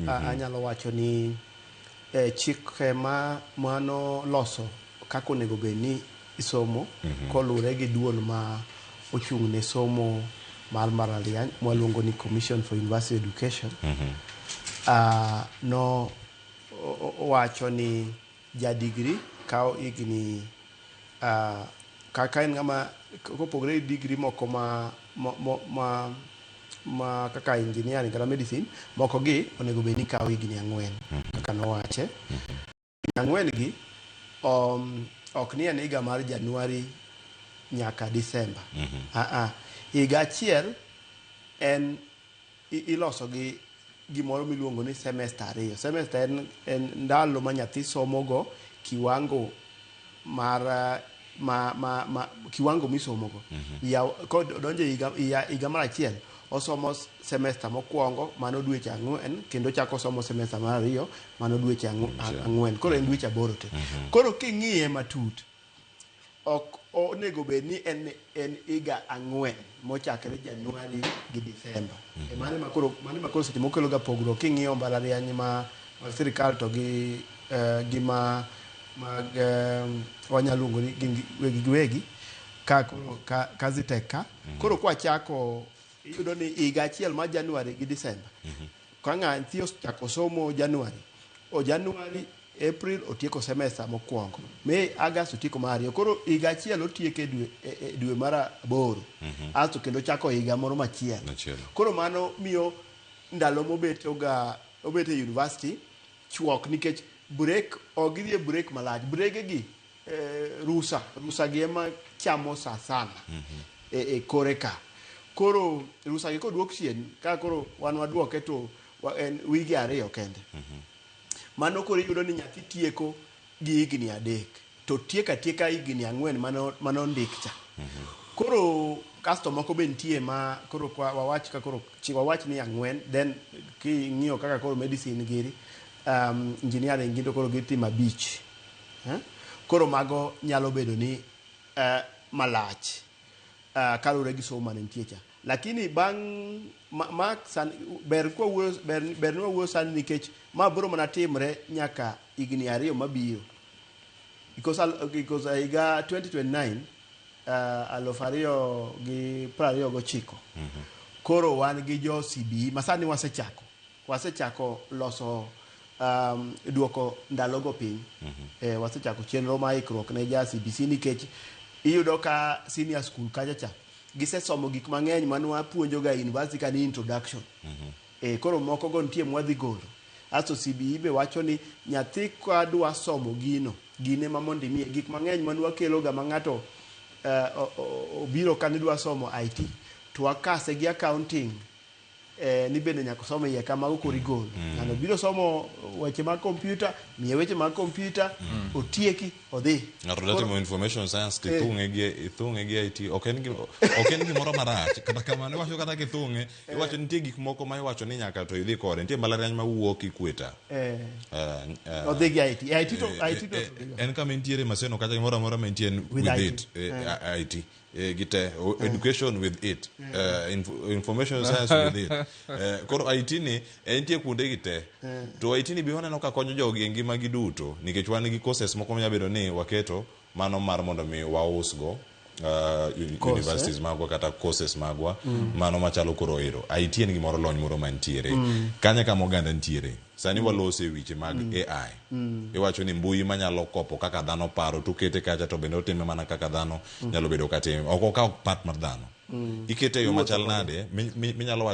Anyalo wacho ni chike ma mano loso kaka onego bed ni isomo koluwore gi duol ma ochung' ne somo mar mbalariany mwaluongo ni Commission for University Education, no owacho ni ja degree kawo higni, kaka en ng'ama kopogore gi degree moko ma kaka engineering kata medicine moko gi onego bed ni kawo higni 4 kaka nowache. Higni 4 gi ok ni en higa mar January nyaka December. Higa achiel en iloso gi gimoro miluongo ni semester 2. Semester en ndalo ma nyathi somogo kiwango mar ma kiwango misomogo. Kodonjo e higa mar achiel, osomo semester mokwongo, mano dweche 4, kendo chako somo semester mar ariyo, mano dweche 4. Koro en dweche 8 te. Koro king'iye matut, ok onego bed ni en higa 4 mochakre January gi December. E mano ema koro seche moko kelo ga pogruok king'iyo mbalariany mag sirikal to gi ma mag wanyalo luongo ni gin wegi gi wegi ka koro ka Zetech ka. Koro kwachako iyudo ni higa achiel mar January gi December. Ka nyathi ochako somo January, o January, April otieko semester mokwongo, May, August otieko mar ariyo. Koro higa achiel otieke e dwe mar aboro. Asto kendo chako higa moro machielo. Machielo. Koro mano miyo ndalo mobeto ga obet e university chuok nikech break ok gidhi e break malach. Brege gi rusa gi ema chamo sa sana e kore ka. Koro rusa gi koduok chien ka koro wan waduoke to en wige 2 kende. Mano koro iyudo ni nyathi tieko gi higni 3 to tieko atieka higni 4 mano ndik cha. Koro kasto moko be nitie ma koro kwa wawach ka koro wawach ni 4, then king'iyo kaka koro medicine giri, engineering gi to koro gitimo 5. Eh? Koro mago nyalo bedo ni malach kaluwore gi somo mane nitie cha. Lakini bang' ma san, ber kwa wuoyo, ber ni wawuoyo sani nikech ma biro mana timre nyaka higni 2 mabiro. Because higa 2029, 2029, koro wan gi jo CBE ma sani wasechako loso duoko ndalogo piny. Wasechako chenro mar ikruok ne ja CBC nikech iyudo ka senior school kacha cha gisesomo gik mang'eny mane wapuonjo ga e university ka ni introduction. Koro moko go nitie mwadhi golo. Asto CBE be wacho ni nyathi ka dwa somo gino, gine ma mondo imiye gik mang'eny mane wakelo ga ma ng'ato obiro ka ni dwa somo IT to wakase gi accounting, ni bende nyaka osom iye ka, mago koro igolo. Ng'ano biro somo weche mag computer, miye weche mag computer, otieki, odhi. Ng'ato dwa timo information science to ithung'e gi IT. Ok en gimoro marach. Kata kamano iwacho kata kithung'e, iwacho nitie gik moko ma iwacho ni nyaka to idhi kode. Nitie mbalariany mawuok Equator. Odhi gi IT. IT to IT to En kama entiere Maseno kacha, gimoro amora ma entie en with with IT. it. IT. Gite education with it, information science with it. Koro IT ni entie kuonde gi te to IT ni be waneno ka konyo jogi e ngima gi duto nikech wan gi courses moko manyalo bedo ni waketo mano mar mondo mi wausgo Course, universities magwa kata courses magwa mano machalo. Koro ero IT en gimoro lony moro mantiere kanya kama oganda nitiere sani. Waloso e weche mag AI, iwacho ni mbui manyalo kopo kaka dhano paro to okete kacha to bende otime mana kaka dhano nyalo bedo ka time, ok okaw part mar dhano, ikete e yo machal nade minyalo wacho.